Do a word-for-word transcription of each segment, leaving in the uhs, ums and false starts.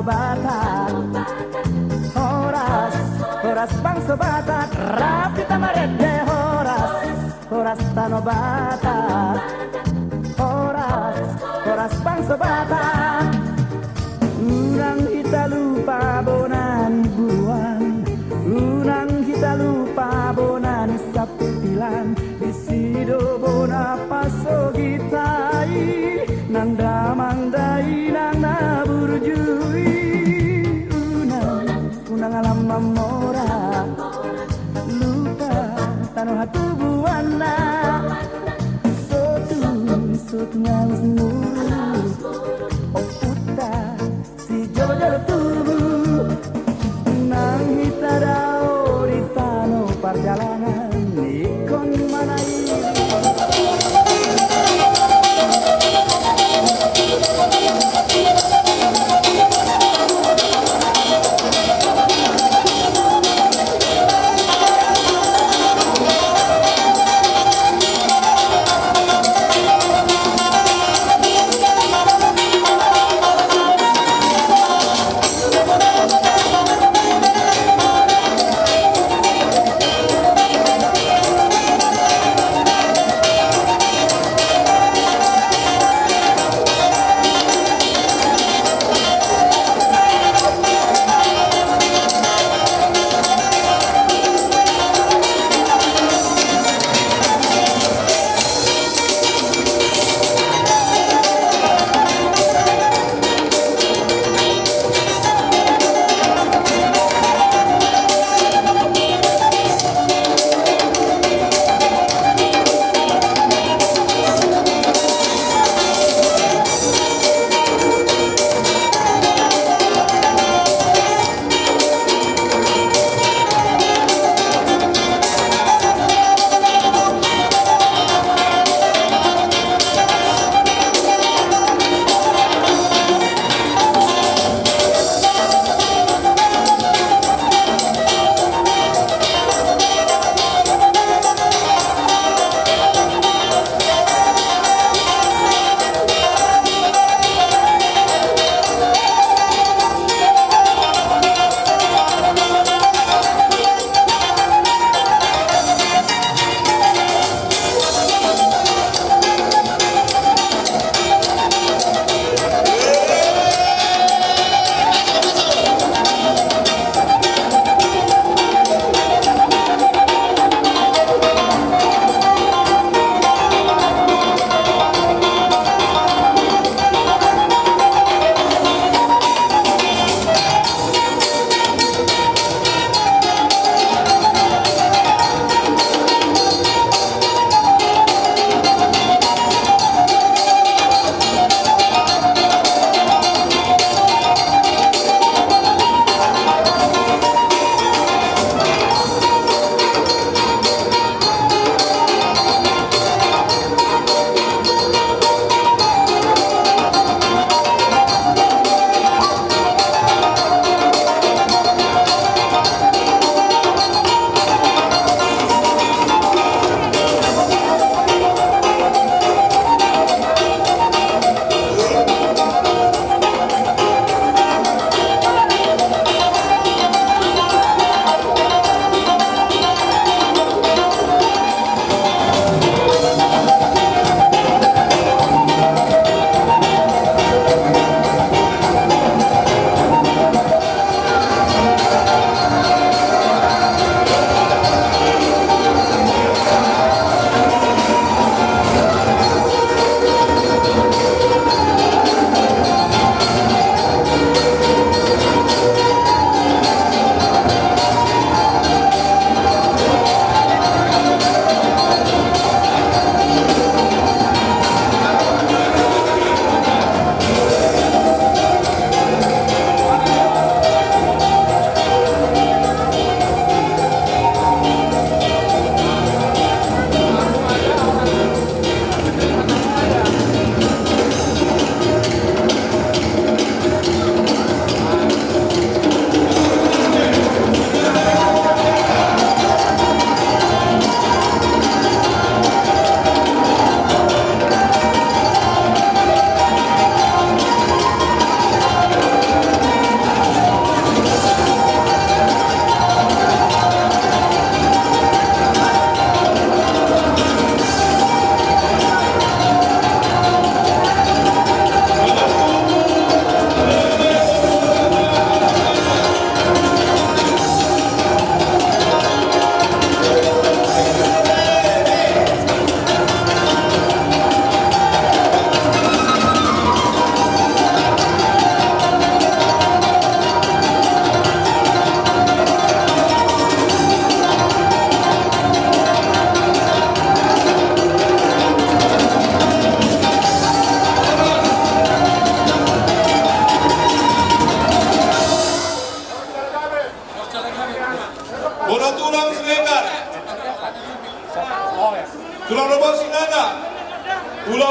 Batak. Horas, horas bangso Batak, rap hita marende. Horas, horas tano Batak. Horas, horas bangso Batak. Unang hita lupa bona ni buruan, unang hita lupa bona ni sampilan. Disi do bona pasogit hita i, nang damang dainang na burju i. Unang, unang alam mamora, lupa tano hatubuanna. Sotung, sotung alus muru, ompunta sijolojolo tubu. Nang hita dao di tano parjalanan, ingkon manaili.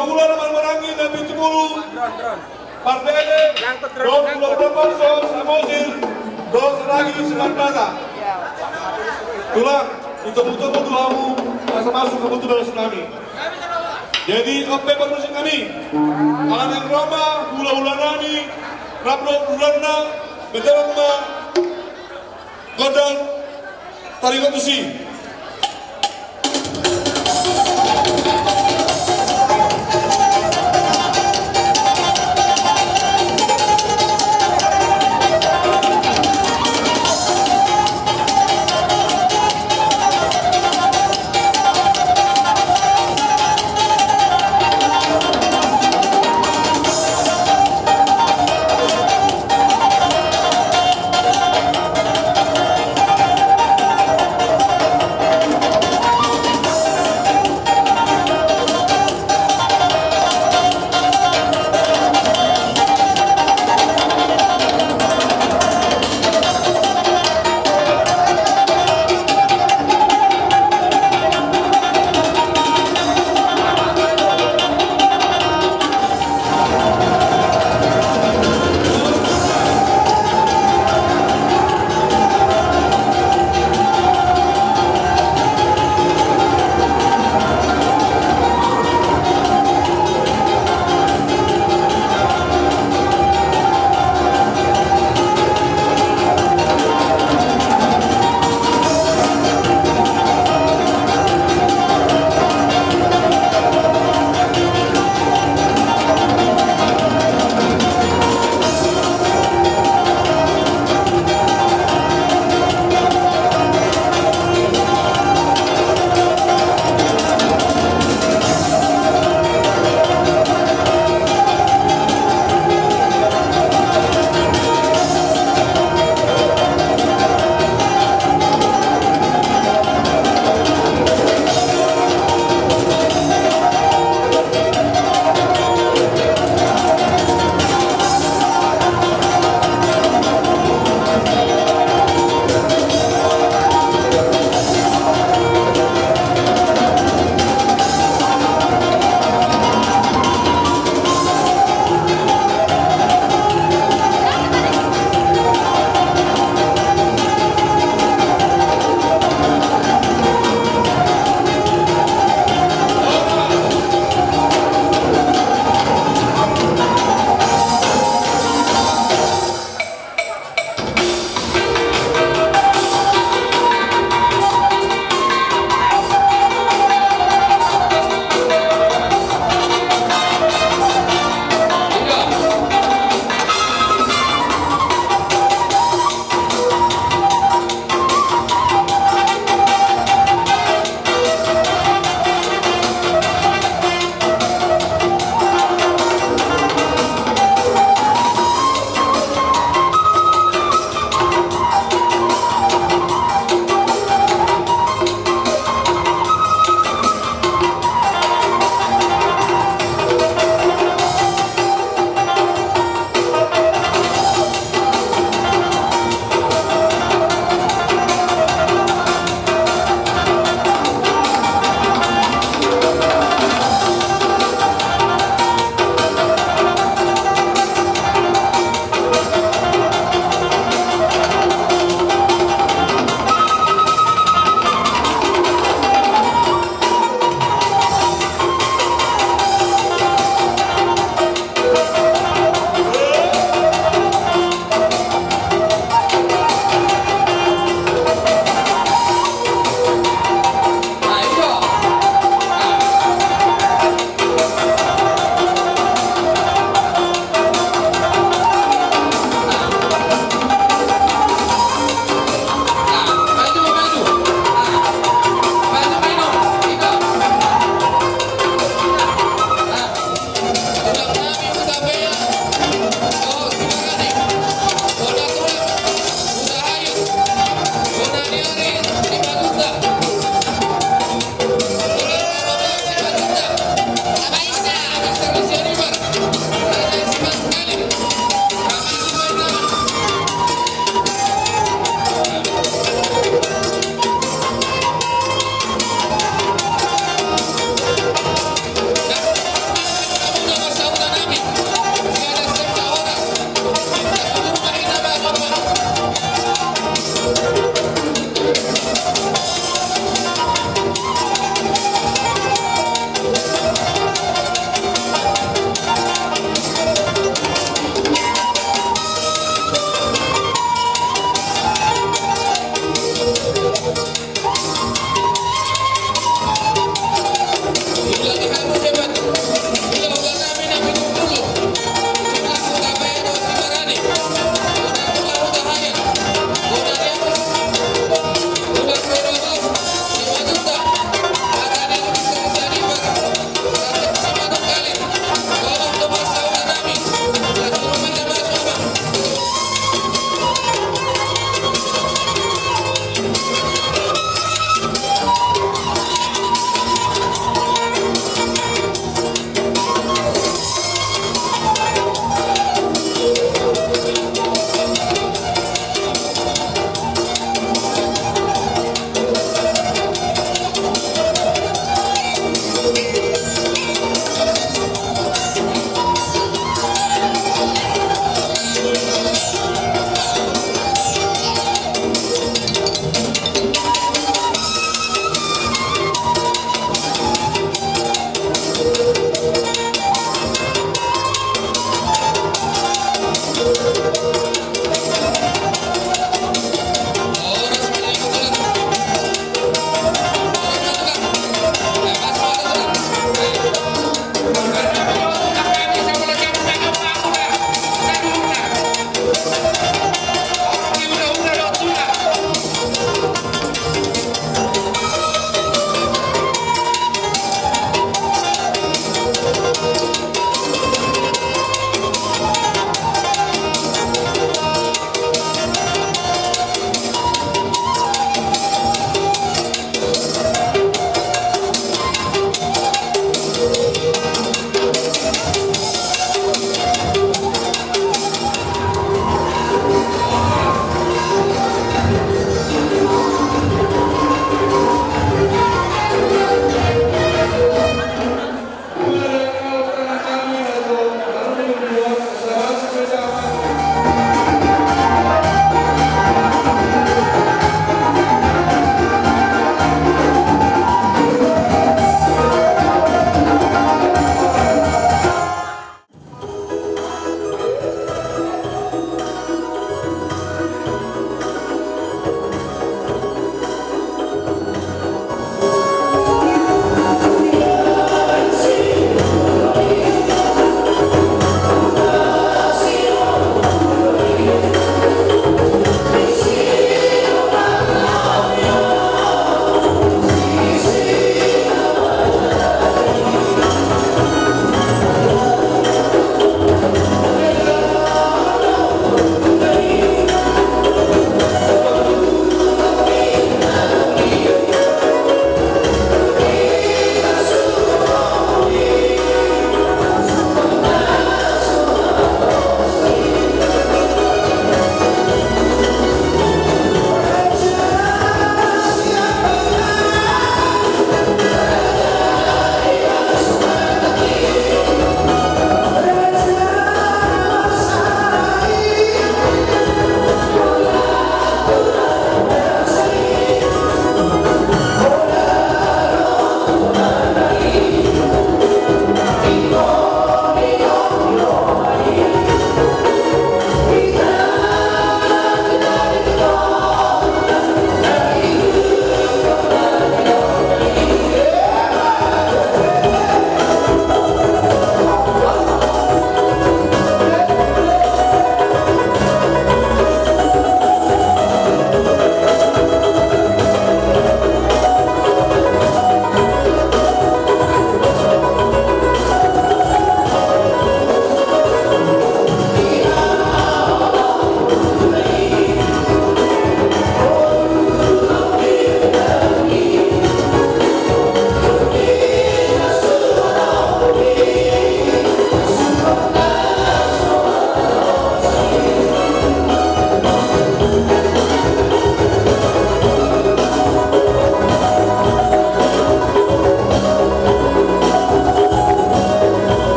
Hula na marhaha maranggi na pitu pulu, Pardede, dohot hula-hula Pangso, Samosir, dohot Saragi, Simarmata. Tulang, ditopot-topot do hamu, asa masuk hamu tu bagas nami. Jadi, on pe parmusik nami. Ala naeng ro ma hula-hula nami, rap dohot hula-hula na, beteran ma, gondang, taringot tusi.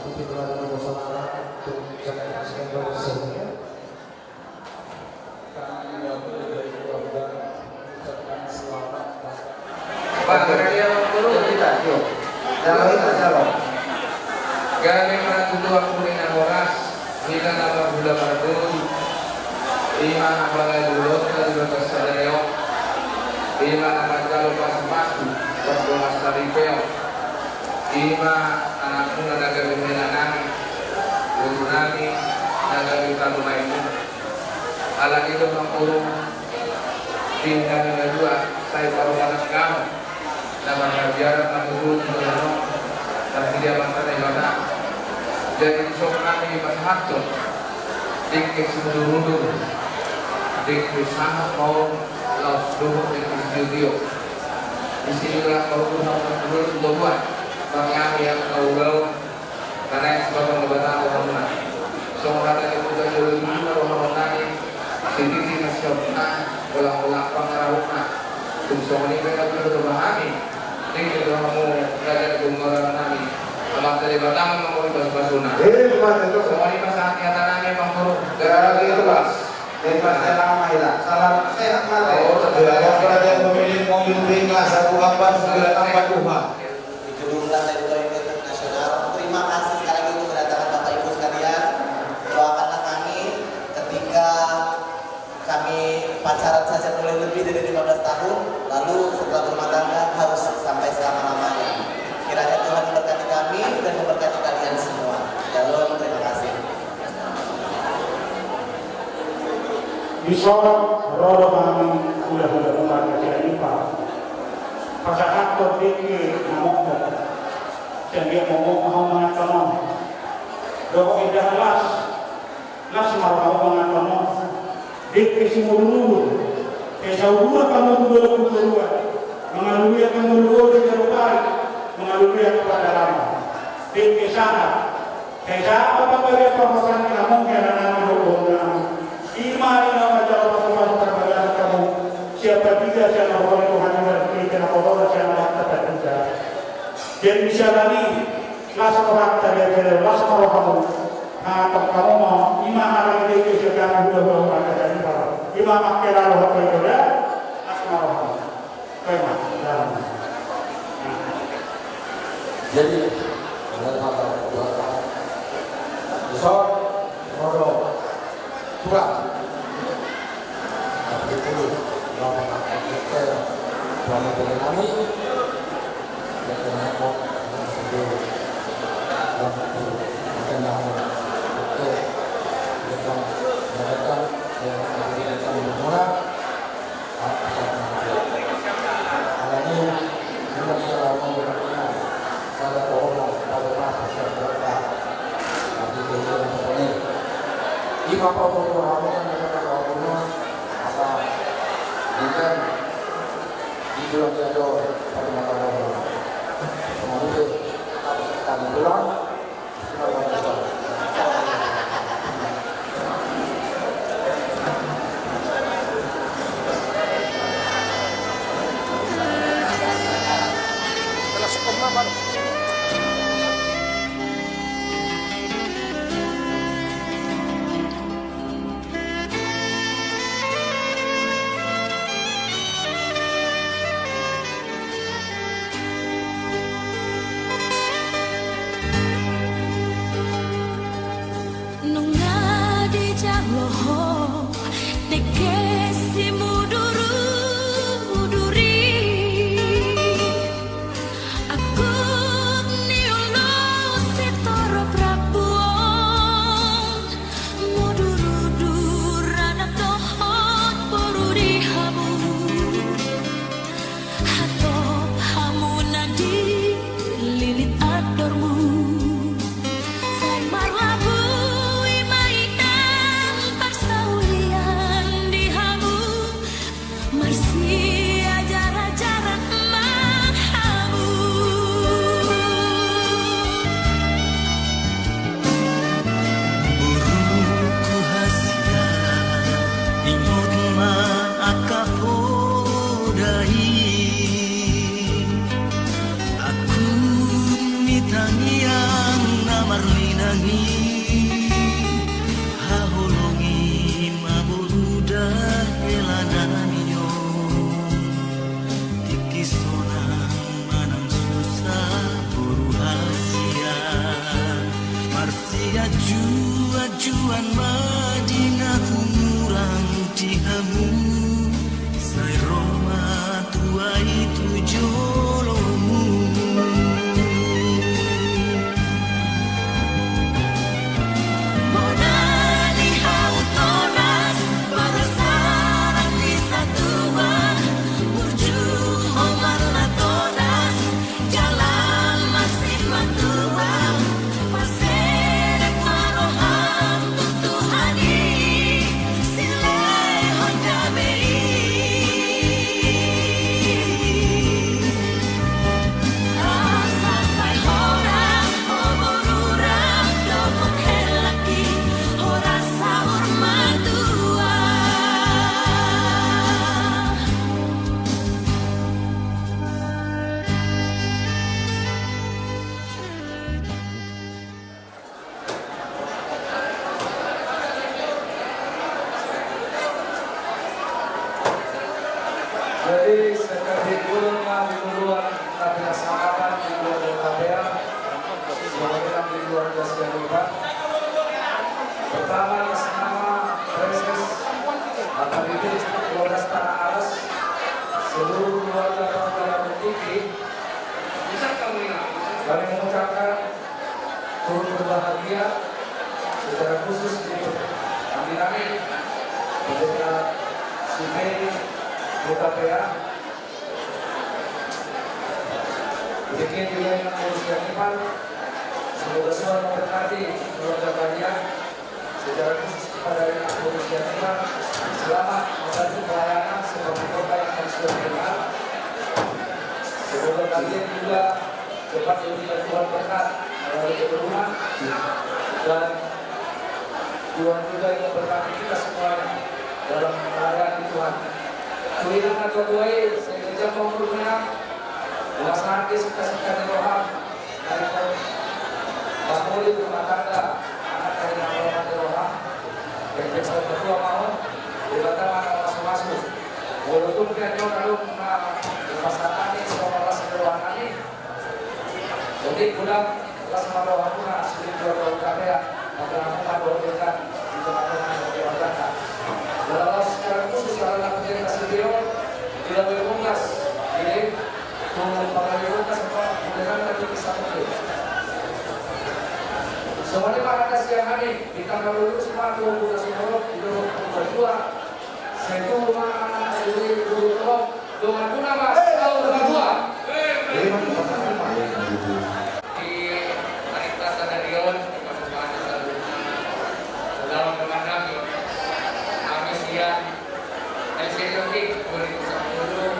Ikuti doa dari Bosolana untuk jamaah sekalian. Kami dari keluarga mengucapkan selamat. Pak, dari yang turun kita, yuk. Jalo, kita jalo. Gabe martutu ahu di na horas, hita na marhula mardomu, ima na pala di ulaonta di bagas sadari on, ima na manjalo pasupasu, pardongansaripeon, ima anakmuna na gabe hela nami, boru nami na gabe tarlumobi. Alani i do amangboru, di hami na dua sai parumaen hamu na marhabiaran na hurul di joloan on, marhite Amanta Debata. Jadi dison hami pasahathon dengke simudurudur, dengke sahat ma on laos dohot dengke sitio. Disi do laos pasahathon hamu na hurul tu toruan, marhite angka ulaon na naeng sipangkon Debata rohamuna. Songon hata ni Napoleon jolo i, rohamuna i sititi na siamun, holang-holang pangarahutna. Tung songon i pe na pinarroha nami, dengke do hamu raja ni hula nami. Amanta Debata ma mangoli pasupasuna. Songon i ma sahat ni hata nami, amangboru. Jadi itu, Mas. Jadi, Mas, saya lama, ya. Salam sehat, Mas. Oh, sehat. Kepada pemilik mobil Prima satu empat sembilan empat dua. Di Gedung Lantai Dua Internasional. Terima kasih sekali lagi untuk kedatangan Bapak Ibu sekalian. Doakanlah kami ketika kami pacaran saja boleh lebih dari lima belas tahun, lalu setelah berumah tangga harus sampai selama-lamanya. Kiranya Tuhan memberkati kami dan memberkati kalian semua. Shalom, terima kasih. Dison ro do hami hulahula Marga Sianipar pasahathon dengke na mokmok. Sian dia mokmok ma hamu manganhon on. Dohot indahan las, las ma roha hamu manganhon on. Dengke simudurudur. Sai saudura hamu tu dolok tu toruan, mangalului angka mulu-mulu di jolo pari, mangalului angka pandalaman. Dengke sahat. Sai sahat ma panggabean parhorasan ni hamu, hela nami dohot boru nami. Ima na manjalo pasupasu parbagason hamu sian partigor, sian na hurang tu hami, marhite na hurang sian Amanta Debata. Jadi sian nami, las rohanta di jolo, las ma rohamu. Nah, tong hamu ma, ima hami dengke sian hami hulahula Marga Sianipar. Ima mangkela roha tu jolo, las ma rohamu. Jadi, dison ro do tulang. Tapi itu, tulang nami. Nunga dijalo ho dengke simudurudur i, angkup ni ulu sitorop rambu on, mudurudur anak dohot boru di hamu. Hatop hamu na dililit andormu, sai marlabuhi ma inang parsaulian di Haholongi ma boru da hela nami on. Tingki sonang manang susa boru hasian. Marsianjuanjuan ma di na umurang di hamu. Sai ro ma tuai tu jolomu. Bona ni hau toras, marsarak ni satuan, burju homar na toras, jalan masih matua, pasedek ma roham tu Tuhan i, silehon dame i. Asa sai horas ho boru rang dohot hela i, horas saur matua. Jadi, sekali dulu, di luar, tapi sangat di luar, tapi ya, semuanya di luar biasa, ya, Pak. Pertama, atas nama Praeses H K B P Polres Tanah Alas, seluruh keluarga Pramudia Tingki, kami mengucapkan turut berbahagia secara khusus di kami, Pendeta Sipeni Hutapea. Demikian juga yang Anak Boru Sianipar, semoga Tuhan memberkati keluarga kalian. Secara khusus kepada Anak Boru Sianipar, selamat membantu pelayanan seperti Bapak yang kami sudah dengar. Semoga kalian juga cepat diberikan Tuhan berkat melalui keturunan, dan Tuhan juga yang memberkati kita semuanya dalam melayani Tuhan. Tuhan, anak tua-tua i, sai jam umurna, masa hati suka-suka di roham. Baik, Pak. Pamuli rumah tangga, anak dari nama rohani roha, dan bisa berdua mau, Debata ma na mamasu-masu. Walaupun dia jauh dalam, nah, pasangan ini sama las rohani. Jadi, udah las rohani, nah, sulit buat tahu kami ya, maka aku tak boleh kan, di tengah-tengah keluarga. Dalam secara khusus, dalam aplikasi video, tidak boleh bungkas. Jadi, Songon i ma hata sian hami, di tanggal dua puluh lima, dua puluh lima, dua puluh dua, sai tubu ma anak, dua puluh dua, dongan tuna ma, eh, saur matua. Di hari sadari on, di Kabupaten Saluhut, dalam teman kami, kami sian L C D O K dua ribu sepuluh,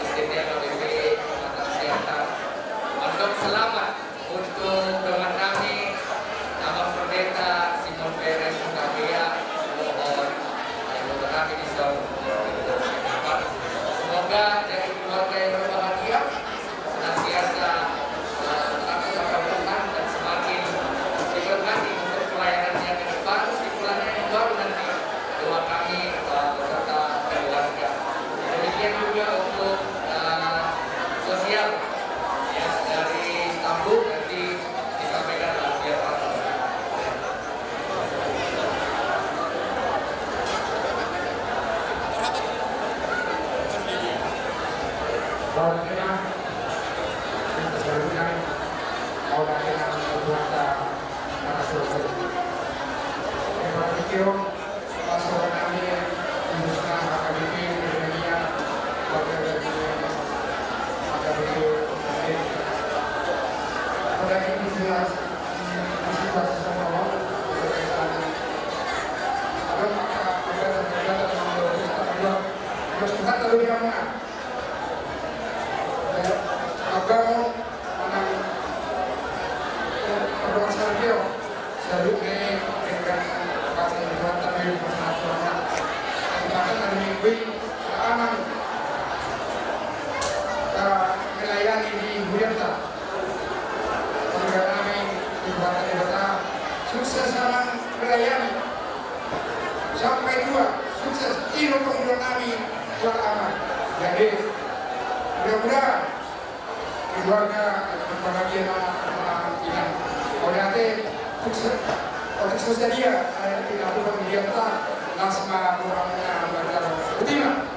S D T H K B P Kecamatan Siantar, mandok selamat untuk dongan nami, Amang Pendeta Simon Peres Hutapea, mohon, eh, doa kami di sana. Semoga jadi keluarga yang berbahagia, senantiasa, eh, takut akan Tuhan dan semakin diberkati untuk pelayanannya ke depan, di pelayanan yang baru nanti. Doa kami, eh, beserta keluarga. Demikian juga untuk, eh, sosial, ya, dari Tambun nanti disampaikan oleh pihak Tambun. Baik, terima kasih. Yang selanjutnya, mau lagi nang buat, eh, narasumber. Terima kasih, Om. Pastoran nami, khususna H K B P Germania, warga dari H K B P Germania. Pada ini jelas, masih bahas sama Allah, berkaitan. Ada maka, ada, ada, ada, ada, ada, ada, ada, ada, ada, ada, ada, ada, ada, ada, ada, Abang manang, eh, abang Sergio, salut ni, dengan kasih Tuhan, tapi pasangan Tuhan. Tapi bahkan hari Minggu ini, anak, eh, melayani di Hurianta. Keluarga nami, di Tuhan, di Tuhan. Layani sampai tua, sukses. Ino panghiduan nami, tuan ama. Jadi mudah-mudahan keluarga berbahagia, anak-anak kita. Oleh ate sukses. Otik sukses dia, anak kita pun dia tak las ma orang yang berdarah. Betina.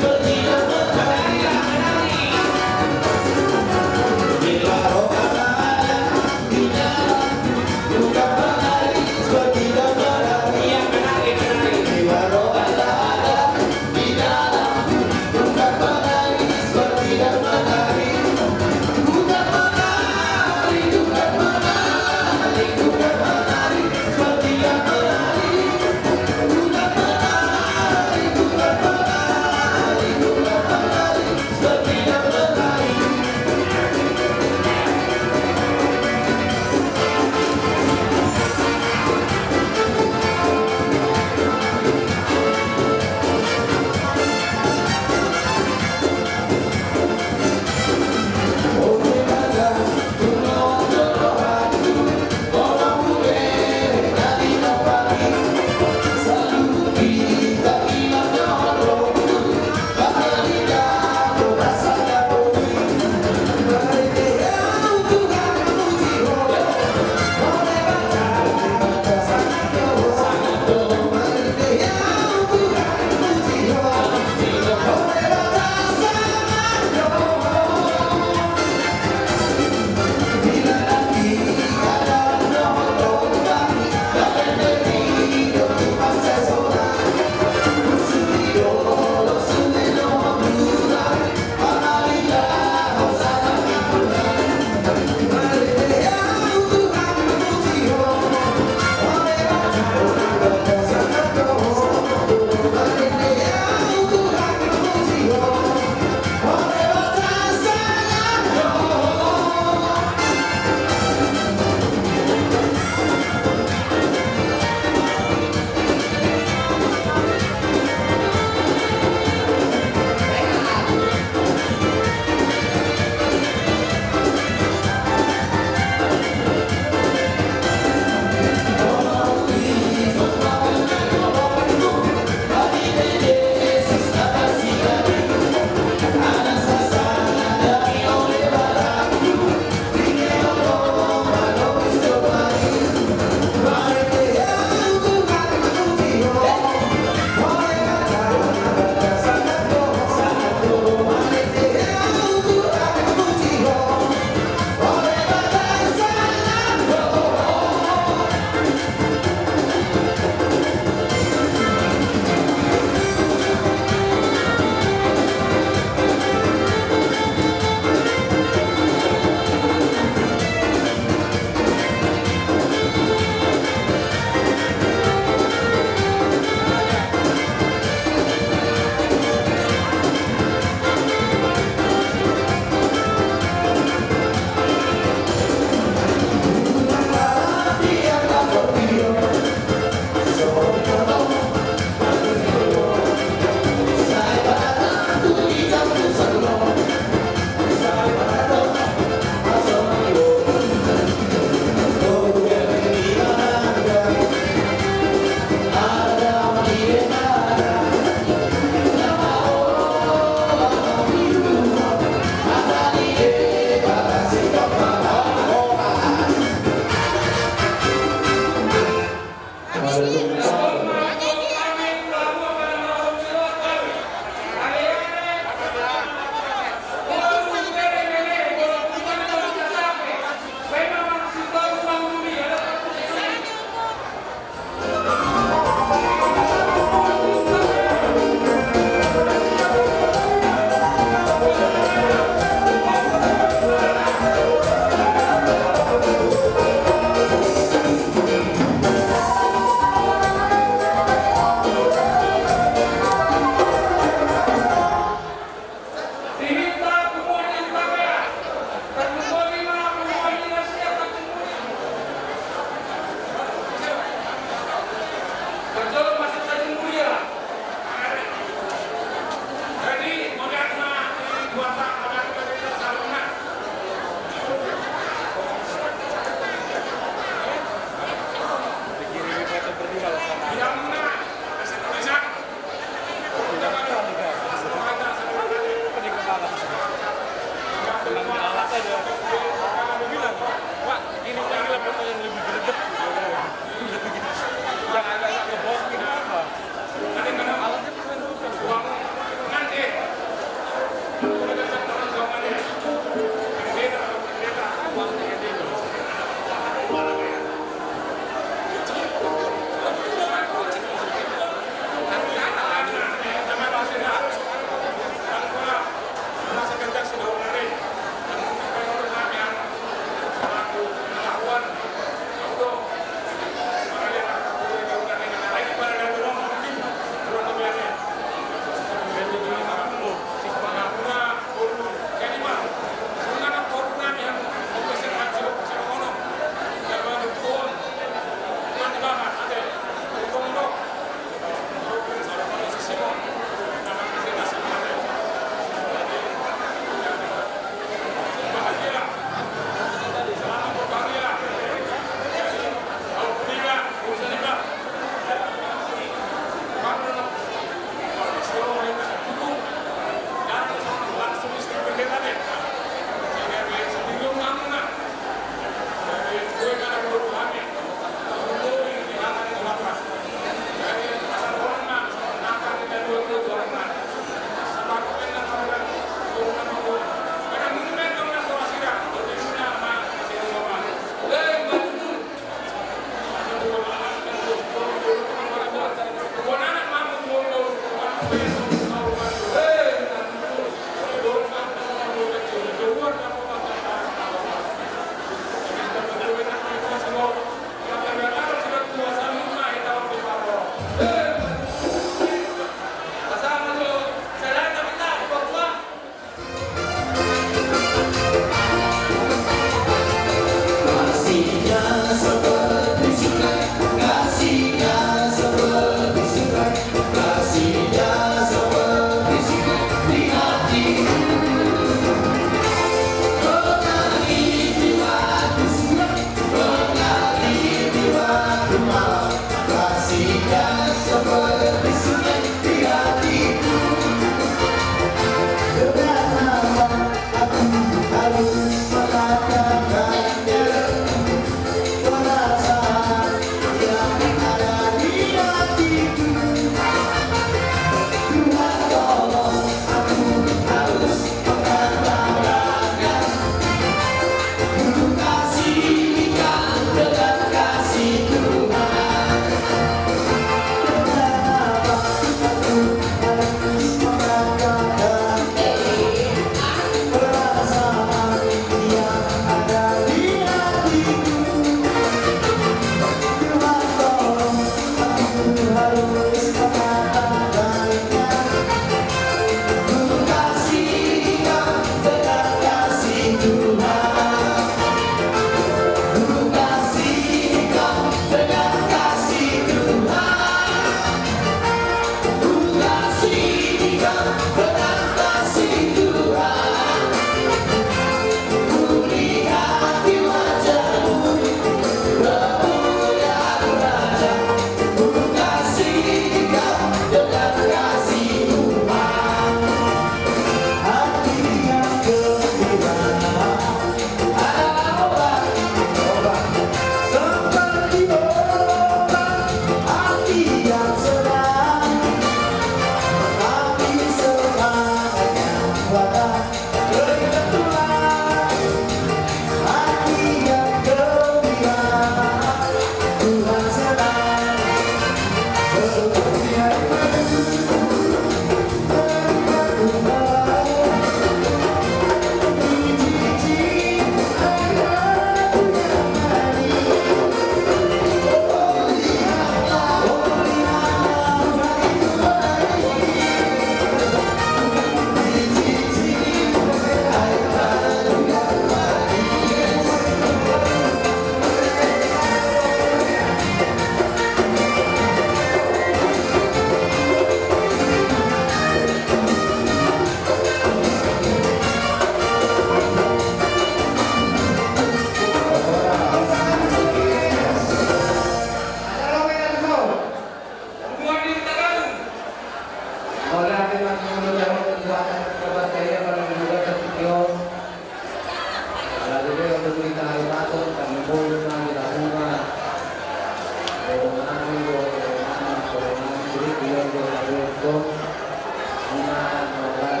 Ima, nobar,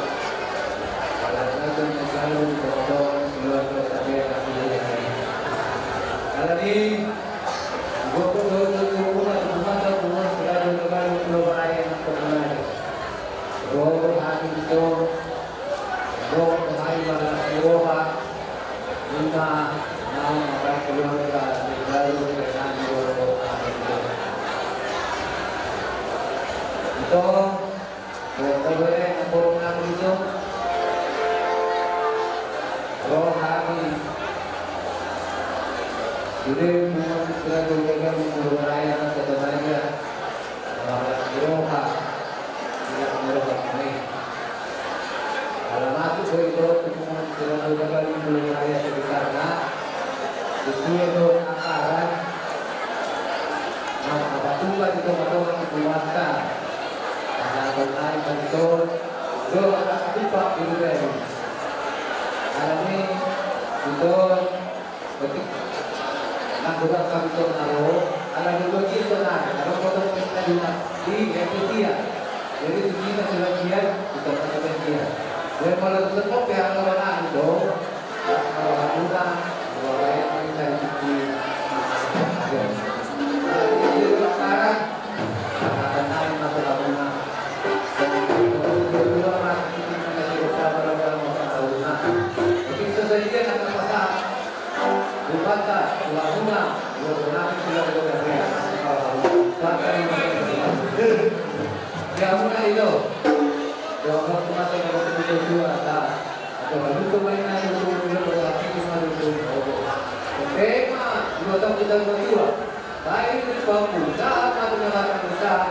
pala na so na selalu di tongatonga keluarga Tabe na keluarga. Alani, gua pun dohot dohot guru na tu rumah, tu rumah selalu keluarga Tabe na keluarga. Guru hati itu. Dohot tu hami marlas ni roha, ima naung mambahen keluarga ni baru dengan dohot hami. Ito, dohot tu bere na borong nami ito. Roha hami. Sude hubungan sira dohot keluarga ni baru raya na ketujuh. Marlas ni roha, marlas ni roha hami. Ala masuk do ito tu hubungan sira dohot keluarga ni baru raya sekitarna. Sesuai do anggaran. Maka batuka di tongatonga keluarga. Ada apa lain dari ito. Do ada tupak di dunia ini. Alani ito. Berarti nang godang hami sonari, ala dua dia sonari, adong potong pesta di rumah, di R T T ya. Jadi tu sini sebagian, di sana sebagian. Jadi kalau tu sepok ya, kalau nang itu, ya, kalau hamuna, kalau lain kita di sini. Jadi sekarang, akan naik masuk hamuna. Dan kedua masih kita masih bersabar dalam masa hamuna. Jadi sesuai dia kata pasal. Bupati, Waguna, Waguna, Waguna, Waguna. Ya, Waguna itu. Ya, Waguna, Waguna, Waguna, Waguna. Atau Waguna, Waguna, Waguna, Waguna. Oke, Pak, dua tahun kita berdua. Baik, Pak, usaha, Pak, dengan usaha.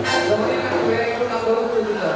Semuanya kan, saya ikut, Pak, dulu, gitu.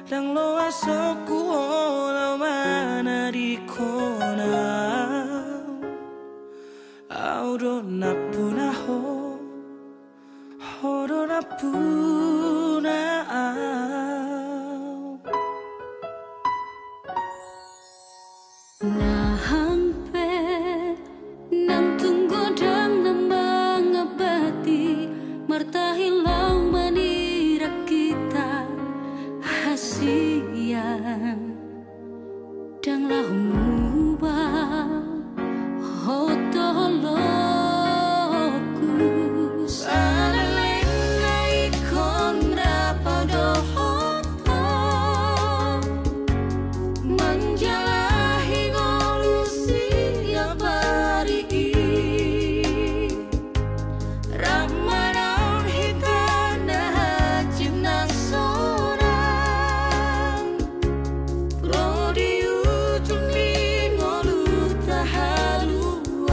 Ndang loas ho hu olo manadingkon au. Au do nampuna ho, ho do nampuna au. Nang pe, nang tung godang na mangambati, martahi laho manirang hita hasian. Ndang laho muba ho dohot holongku. Saleleng na ingkon rap au dohot ho, manjalahi ngolu siap ari i. Rap manaon hita na hansit nang sonang, ro di ujung ni ngolu tahaluan.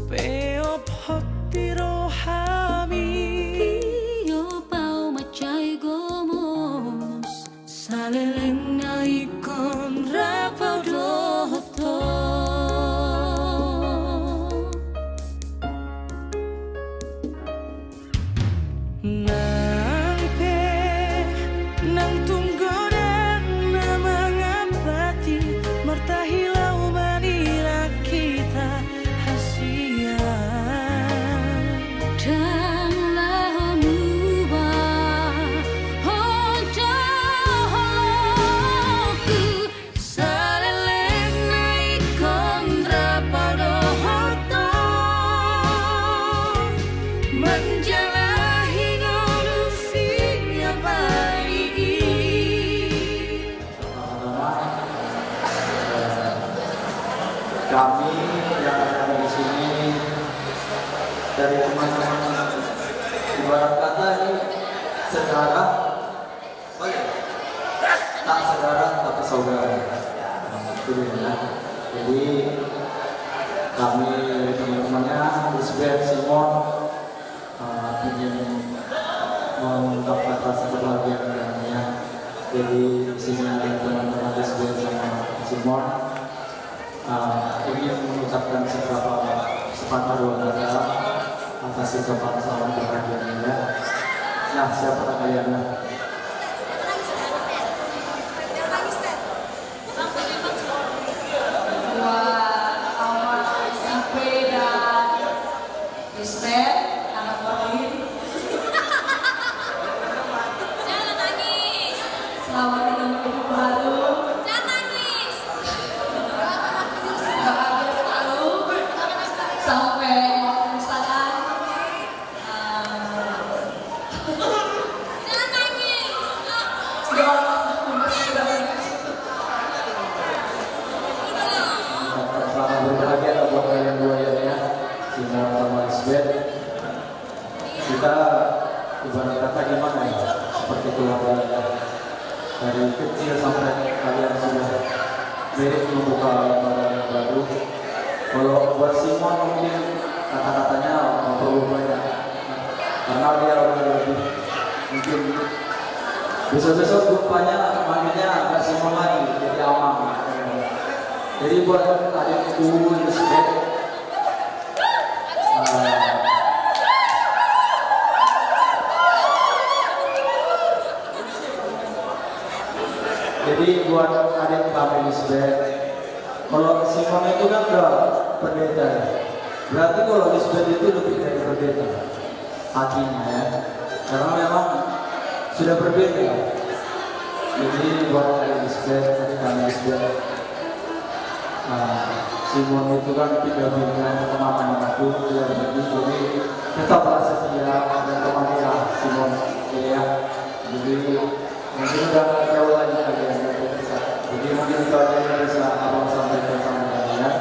Peop hot di rohami, peop au manjalo gomos. Saleleng na ingkon rap au dohot ho. Nang pe, nang tung godang na mangambati, martahi laho manirang hita hasian. Ndang laho muba ho dohot holongku. Saleleng na ingkon rap au dohot ho, manjalahi ngolu siap ari i. Pertama-tama, eh, kami yang ada di sini dari teman-teman, ibarat kata ini sedarah, oh iya, tak sedarah tapi saudara. Nah, itu dia. Jadi kami dari teman-temannya, Lisbeth, Simon, eh, ingin mengungkapkan rasa kebahagiaan kami ya. Jadi di sini ada teman-teman Lisbeth sama Simon, eh, ingin mengucapkan seberapa sepatah dua kata atas kebangsaan bahagia ini ya. Nah, siapa kalian? Nah. Buat Ama Sipe dan Lisbeth, anak Odin. Jangan nangis. Selamat menempuh hidup baru. Jangan nangis. Bahagia selalu. Sampai mau misalkan. Jangan nangis. Selamat berbahagia lah buat kalian dua ya, ya. Simon sama Lisbeth. Kita ibarat kata gimana ya, seperti keluarga ya. Dari kecil sampai kalian sudah mirip membuka lembaran yang baru. Kalau buat Simon mungkin kata-katanya nggak perlu banyak. Karena dia udah lebih mungkin besok-besok gempanya manggilnya nggak Simon lagi, jadi Amang. Jadi buat adikku, respect. Jadi buat adik kami Lisbeth, kalau Simon itu kan udah pendeta ya. Berarti kalau Lisbeth itu lebih dari pendeta. Artinya ya, karena memang sudah berbeda. Jadi buat adik Lisbeth, adik kami Lisbeth, nah, Simon itu kan tidak bilang kemana-mana tuh, dia pergi, jadi tetaplah setia dan temanilah Simon, ya. Jadi mungkin udah nggak jauh lagi kalian dari desa. Jadi mungkin itu aja yang bisa abang sampaikan sama kalian.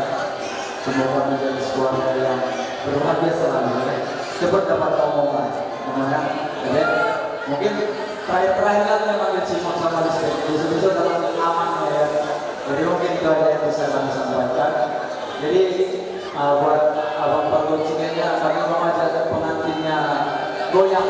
Semoga menjadi keluarga yang berbahagia selalu ya. Cepat dapat omongan, omongan. Jadi mungkin terakhir-terakhir kan memang Simon sama Lisbeth. Bisa-bisa dapat Amang ya. Jadi mungkin itu aja yang bisa kami sampaikan. Jadi, eh, buat abang Pak Gocik kayaknya kami mau ajak pengantinnya goyang.